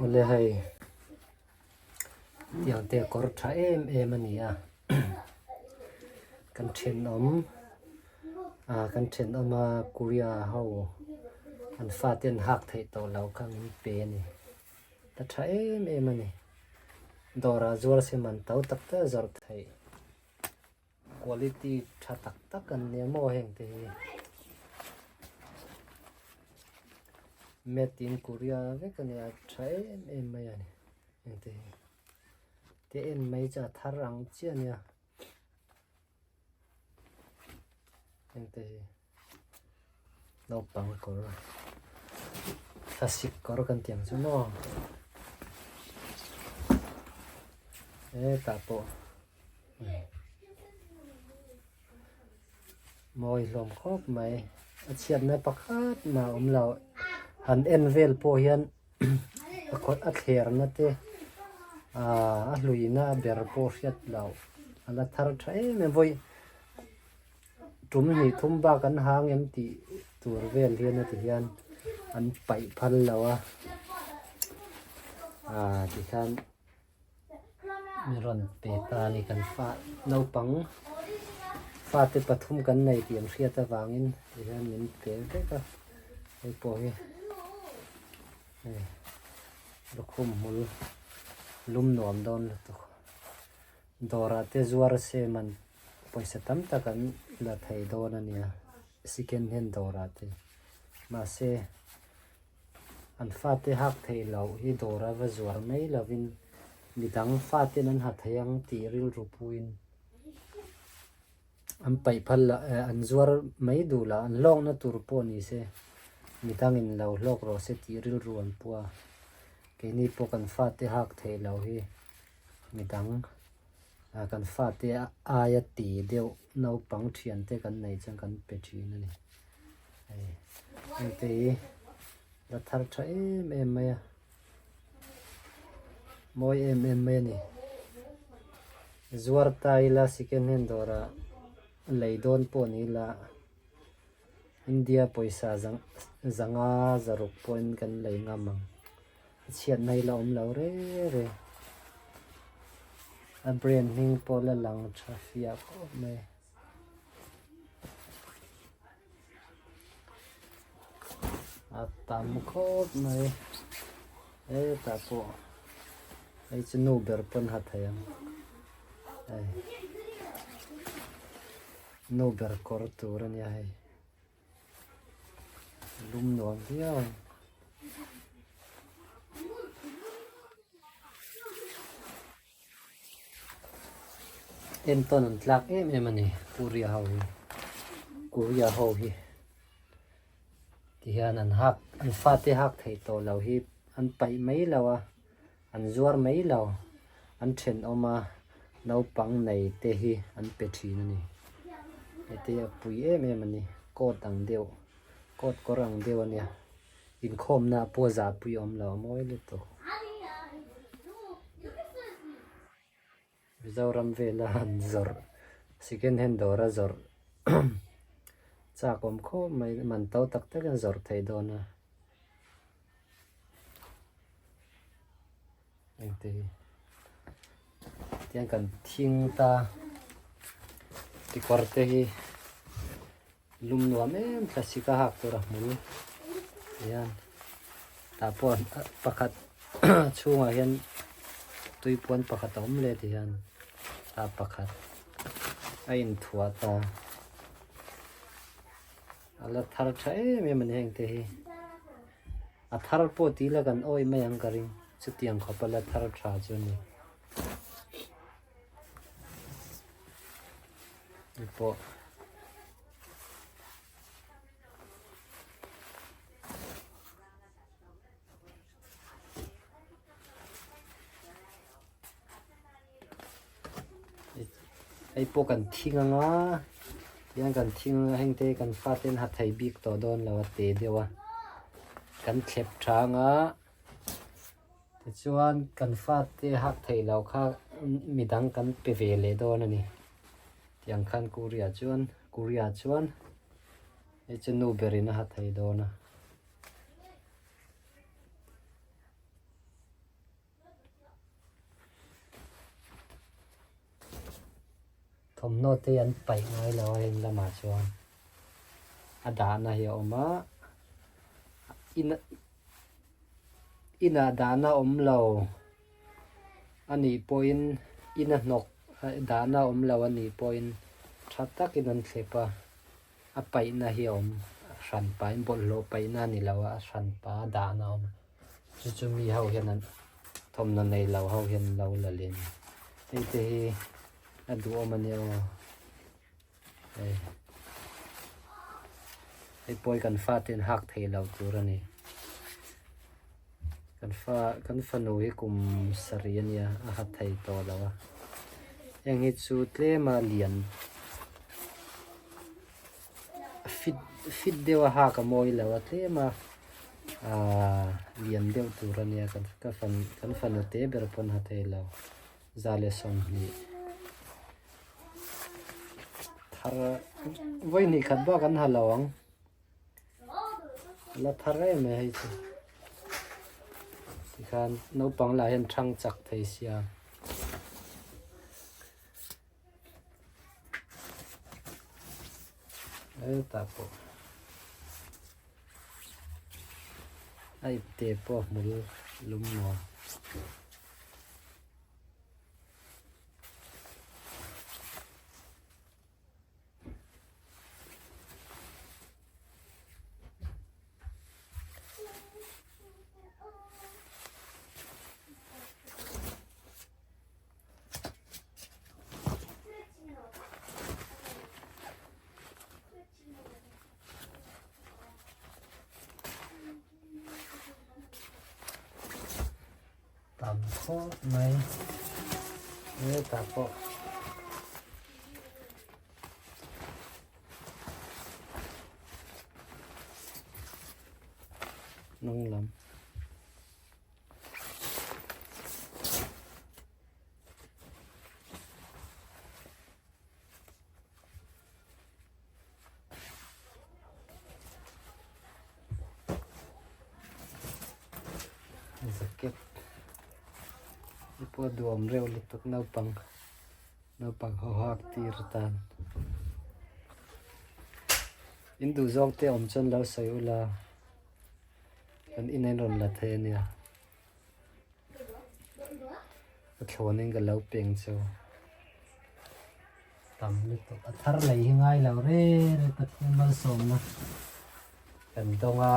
Awle hei tiang te kawr tha em em a ni a kan thenawm ah kan thenawm a Korea ho an fate an hak theih tawh loh kha min pe a ni a tha em em a ni dawrah zuar se man to tak tak a zawrh theih. Quality tha tak tak an nia maw heng te hi made in Korea vek a nia tha em em mai a ni heng te hi te en mai chu a thar ang chiah a nia heng te hi naupang kawr thlasik kawr kan tih ang chu maw hetah pawh. Mawi hlawm khawp mai a chhiatna pakhat mah a awm lo han en vel pawh hian a khawih a thlerna te ahh a hluina ber pawh hriat loh a la thar tha em em vawi tum hnih thum bak an hang em tih tur vel hian a ti hian an paih phal lo a ahh tikhian. Mi rawn pe ta a ni kan fa naupang fate pathum kan nei tih an hriat avangin tihian min pe vek a hei pawh hi hei lukhum hmul lum nuam dawn lutuk dawrah te zuar se man pawisa tam tak an la thei dawn a nia second hand dawrah te mahse. An fate hak theih loh hi dawr a va zuar mai lovin midang faten an ha thei ang tih rilru puiin an paih phal lah eh an zuar mai duh lah an hlawkna tur pawh ni se midangin lo hlawk rawh se tih rilru an pu a, keini pawh kan fate hak theih loh hi midang ah kan fate aia ti deuh naupang thiante kan neih chuan kan pe thin a ni. Hei hengte hi la thar tha em em mai a mawi em em mai a ni zuar ta ila second hand dawrah lei dawn pawh ni ila India pawisa zanga zaruk pawhin kan lei ngam ang a chhiatna hi la awm lo reng reng a brand hming pawh la lang tha fiah khawp mai. A tam khawp mai hetah pawh hei chu nu ber pawn ha thei ang hei nu ber kawr tur a nia hei lum nuam viau ang. Entawn an tlak em em a ni Korea ho hi Korea ho hi tihian an hak an fate hak theih tawh loh hi an paih mai lo a an zuar mai lo an thenawm a naupang nei te hi an pe thin a ni heti a pui em em a ni coat ang deuh coat kawr ang deuh a nia inkhawmna ah pawh zahpui a awm lo a mawi lutuk. Mizoram vela han zawrh second hand dawra zawrh chak awm khawp mai man to tak tak in zawrh theih dawn a engte hi tiang kan thing ta kekawr te hi lum nuam em thlasik a hak tur a hmul hian tah pawh pakhat chhungah hian tui puan pakhat a awm leh ti hian tah pakhat a inthuah ta a la thar tha em em a ni heng te hi a thar pawh tih ila kan awih mai ang ka ring chutiang khawp a la thar tha chu a ni. Pawh hei pawh kan thing anga tihian kan thing anga heng te kan fate an ha thei bik tawh dawn lo a te deuh a kan thlep tha anga. Tichuan kan fate hak theih loh kha midang kan pe ve leh dawn a ni. Tiang khan Korea chuan Korea chuan hei chu nu berin a ha thei dawn a. Thawmhnaw te an paih ngai lo a heng lamah chuan a dahna hi a awm a in inah dahna awm lo a nih pawhin ina hnawk dahna awm lo a nih pawhin tha takin an thlep a a paihna hi a awm hran pahin bawlhhlawh paihna a ni lo a a hran pa a dahna a awm a. Chu chu mi ho hian an thawmhnaw nei lo ho hian an lo la leh a ni. Hei te hi a duhawm a nia aw hei hei pawh hi kan fate an hak thei lo tur a ni. Kan fa kan fanu hi kum sarih a nia a ha thei tawh lo a heng hi chu tlem a lian fit fit deuh a hak a mawi lo a tlem a ahh lian deuh tur a nia kan ka fan kan fanu te ber pawn ha thei lo za leh sawmhnih thar vawi hnih khat bak an ha lo ang a la thar em mai hei chu tikhan naupang lah hian thang chak thei sia. Hetah pawh a ipte pawh a hmul lum nuam. Tam khawp mai hetah pawh hnung lam. Jacket hi pawh a duhawm reuh lutuk naupang naupang ho hak tir tan in duh zawng te awm chuan lo sawi ula. Kan in a rawn la thei a nia. Ka thlawnin ka lo peng chu tam lutuk a thar lei hi ngai lo reng reng Pathian malsawmna kan dawng a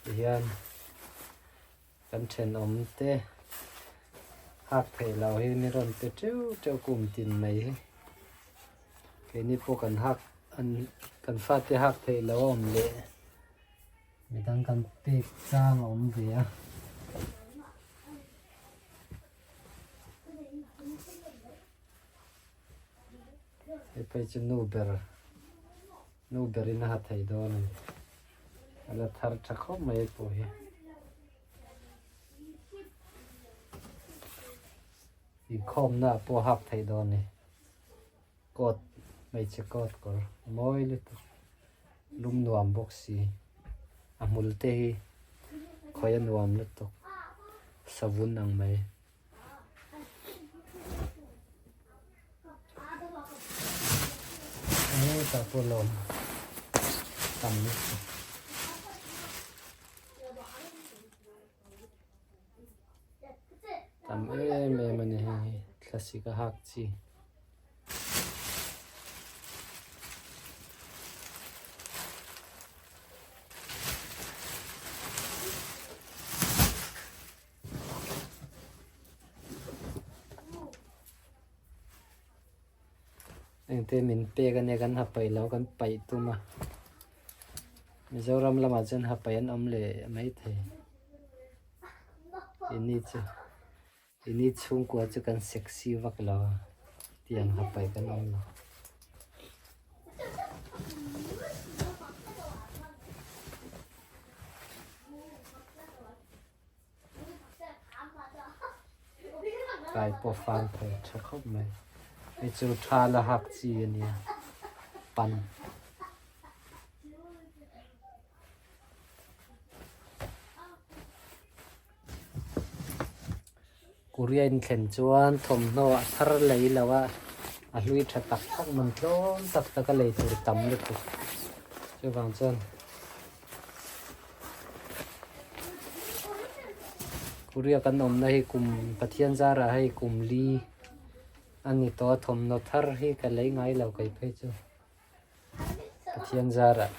tihian kan thenawm te hak theih loh hi min rawn pe teuh teuh kum tin mai hi. Keini pawh kan hak an kan fate hak theih loh a awm leh midang kan pek chang a awm ve a. Hei phei chu nu ber nu berin a ha thei dawn a ni a la thar tha khawp mai hei pawh hi. Inkhawmna ah pawh hak theih dawn a ni. Coat hmeichhe coat kawr a mawi lutuk lum nuam bawk si a hmul te hi khawi a nuam lutuk savun ang mai. Hetah pawh lawm tam lutuk. Tam em em a ni hei hi thlasik a hak chi. Engte min pek a nia kan ha paih lo kan paih tum a. Mizoram lamah chuan ha paih an awm leh maithei. Ini chu ini chhungkua chu kan sexy vak lo a tiang ha paih kan awm lo. Kai pawh fan thei tha khawp mai. Hei chu tha la hak chi a nia pan. Korea in thlen chuan thawmhnaw a thar lei lo a. A hlui tha tak tak man tlawm tak tak a lei tur tam lutuk. Chuvang chuan Korea kan awmna hi kum Pathian zarah hei kum li a ni tawh a thawmhnaw thar hi ka lei ngai lo kei phei chu. Pathian zarah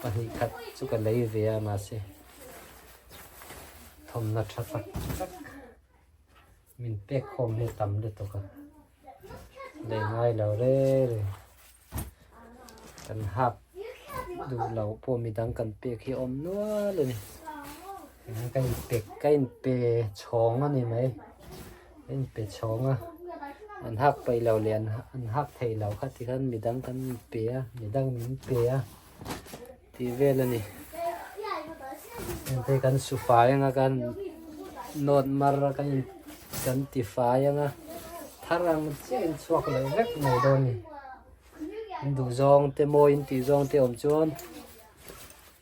pahnih khat chu ka lei ve a mahse thawmhnaw tha tak tak min pek khawm hi a tam lutuk a lei ngai lo reng reng kan hak duh loh pawh midang kan pek hi a awm nual a ni ka inpe ka inpe chhawng a ni mai. A inpe chhawng a, an hak paih lo leh an hak theih loh kha tikhan midang kan inpe a, midang min pe a tih vel a ni. Hengte kan su fai anga kan nawt mar a kan in kan ti fai anga thar ang chiah in chhuak leh vek mai dawn a ni. In duh zawng te mawi in tih zawng te awm chuan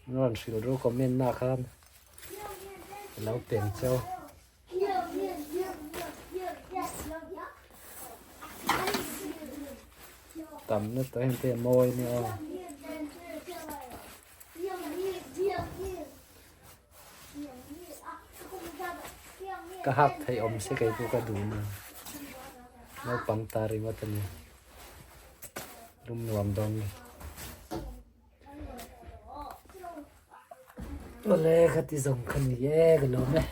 an rawn hrilh ru comment ah khan a lo peng cheu. Tam na tawh heng te a mawi ania aw. Ka hak theih awm se kei pawh ka duh na. Naupang ta ringawt a ni. Lum nuam dawn ni. Awle ka ti zawng kha ni e ka lawm e.